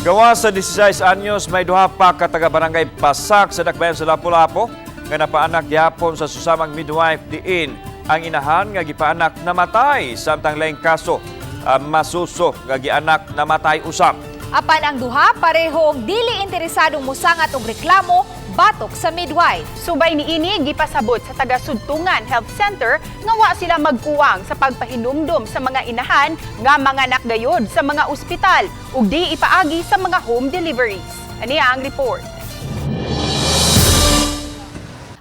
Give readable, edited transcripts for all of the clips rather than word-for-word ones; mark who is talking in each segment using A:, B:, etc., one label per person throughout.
A: Gawas sa 16 anyos, may duha pa ka taga Barangay Pasak sa Dakbayan sa Lapu-Lapu nga napaanak gyapon sa susamang midwife diin ang inahan nga gipaanak namatay, samtang laing kaso, masuso nga gianak namatay usab.
B: Apan ang duha parehong dili interesadong musangat og reklamo batok sa midwife.
C: Subay niini, gipasabot sa taga Sudtungan Health Center nga wa sila magkuwang sa pagpahinumdom sa mga inahan nga manganak gayod sa mga ospital ug di ipaagi sa mga home deliveries. Ani ang report.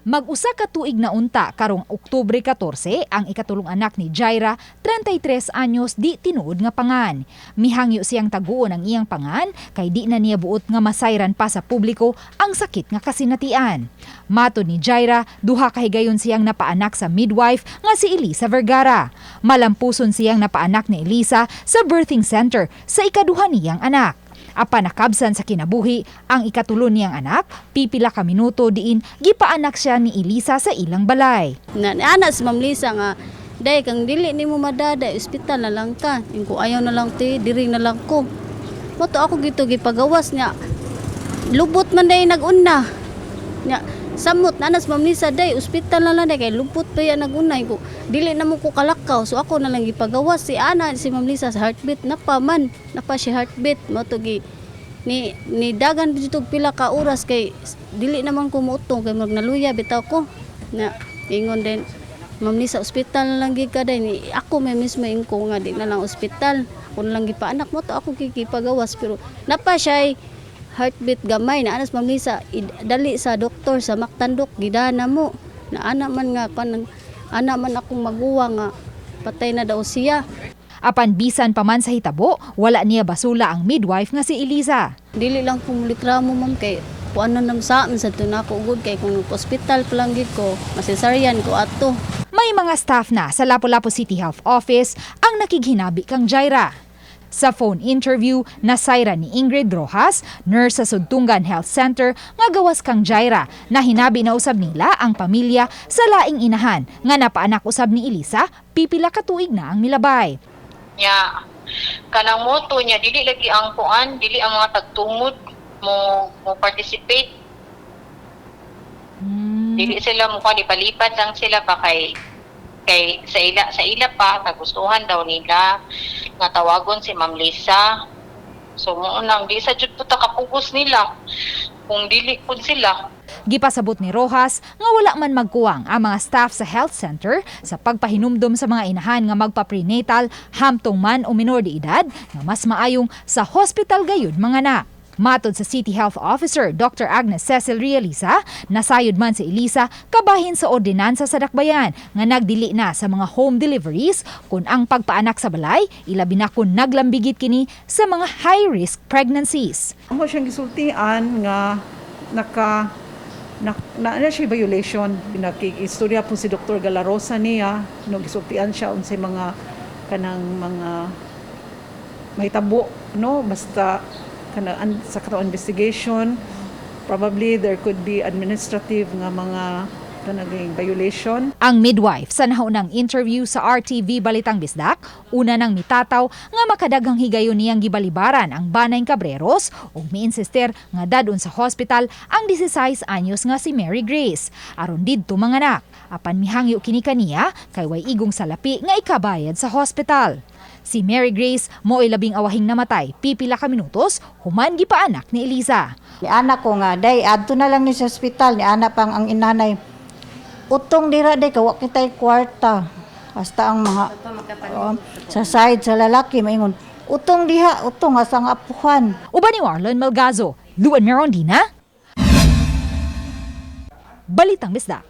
B: Mag-usa ka tuig na unta karong Oktubre 14 ang ikatulong anak ni Jaira, 33 anyos, di tinuod nga pangan. Mihangyo siyang taguon ang iyang pangan kay di na niya buot nga masayran pa sa publiko ang sakit nga kasinatian. Matod ni Jaira, duha ka higayon siyang napaanak sa midwife nga si Elisa Vergara. Malampuson siyang napaanak ni Elisa sa birthing center sa ikaduha niyang anak. Apan nakabsan sa kinabuhi ang ikatulo niyang anak, pipila ka minuto diin gipaanak siya ni Elisa sa ilang balay.
D: Na ana si Ma'am Lisa nga, "Day, kang dili nimo madada, ospital na lang ka." Ingko, "Ayaw na lang, te, diri na lang ko." Mo to ako gito gipagawas niya. Lubot man day nag-una. Nya samot na si Ma'am Lisa, "Day, ospital na lang day kay lubot pa yan nag-una." Ko dili na mo ko kalakaw, so ako na lang gipagawas si ana si Ma'am Lisa sa heartbeat na pa man, napa si heartbeat mo to gi ni dagan dito pila ka oras kay dili naman ko muutong kay murag naluya bitaw ko na. Ingon din Ma'am Lisa, "Ospital na lang gid ka, day." Ni ako may mismo ingko nga di na lang ospital, ako na lang gipaanak mo to, ako gipagawas, pero napa siya heartbeat gamay na anas Ma'am Lisa, dali sa doktor sa Mactandok gidana mo na ana man nga kanang ana man akong maguwang nga patay na daw siya.
B: Apan bisan pa man sa hitabo, wala niya basula ang midwife nga si Elisa.
D: Dili lang ko mulikramo, ma'am, kay kuan na nam sa amin sa tunako gud kay kung hospital pa lang gid ko, masesaryan ko ato.
B: May mga staff na sa Lapu-Lapu City Health Office ang nakighinabi kang Jaira. Sa phone interview, nasayra ni Ingrid Rojas, nurse sa Sudtungan Health Center nga gawas kang Jaira, na hinabi na usab nila ang pamilya sa laing inahan nga napaanak usab ni Elisa, pipila ka tuig na ang milabay.
E: Nya kanang moto niya, dili lagi ang kuan, dili ang mga tagtungod mo mo participate. Dili sila mo kuan, ipalipat lang sila pa kay kay sa ila pa kagustuhan daw nila nga tawagon si Ma'am Lisa. So mo nang di sa jud puta kapugos nila kung dili pud sila.
B: Gipasabot ni Rojas nga wala man magkuwang ang mga staff sa health center sa pagpahinumdom sa mga inahan nga magpa-prenatal, hamtong man o minor de edad, nga mas maayong sa hospital gayud manganak. Matod sa City Health Officer Dr. Agnes Cecil Realiza, nasayod man si Elisa kabahin sa ordinansa sa Dakbayan nga nagdili na sa mga home deliveries kung ang pagpaanak sa balay, ilabi na kung naglambigit kini sa mga high-risk pregnancies.
F: Amo siyang gisultian nga naka na, na, na siya violation. Nakikistorya po si Dr. Galarosa niya no, gisultian siya unsay mga kanang mga mahitabo, no, basta kanang sa katong investigation, probably there could be administrative nga mga kanang violation.
B: Ang midwife sa naunang interview sa RTV Balitang Bisdak, una nang mitataw nga makadaghang higayon niyang gibalibaran ang banay Cabreros ug miinsister nga dadon sa hospital ang 16 anyos nga si Mary Grace aron didto manganak. Apan mihangyo kini kaniya kay way igong salapi nga ikabayad sa hospital. Si Mary Grace mo'y labing awahing namatay pipila ka minutos human gipaanak ni Elisa.
G: Ni anak ko nga, "Day, adto na lang ni sa ospital." Ni anak pang ang inanay, "Utong dira, day, kawa kita'y kwarta." Hasta ang mga oh, sa side sa lalaki maingon, "Utong diha, utong asa ang apuhan."
B: Uban ni Marlon Malgazo, Luan Merondina, Balitang Bisdak.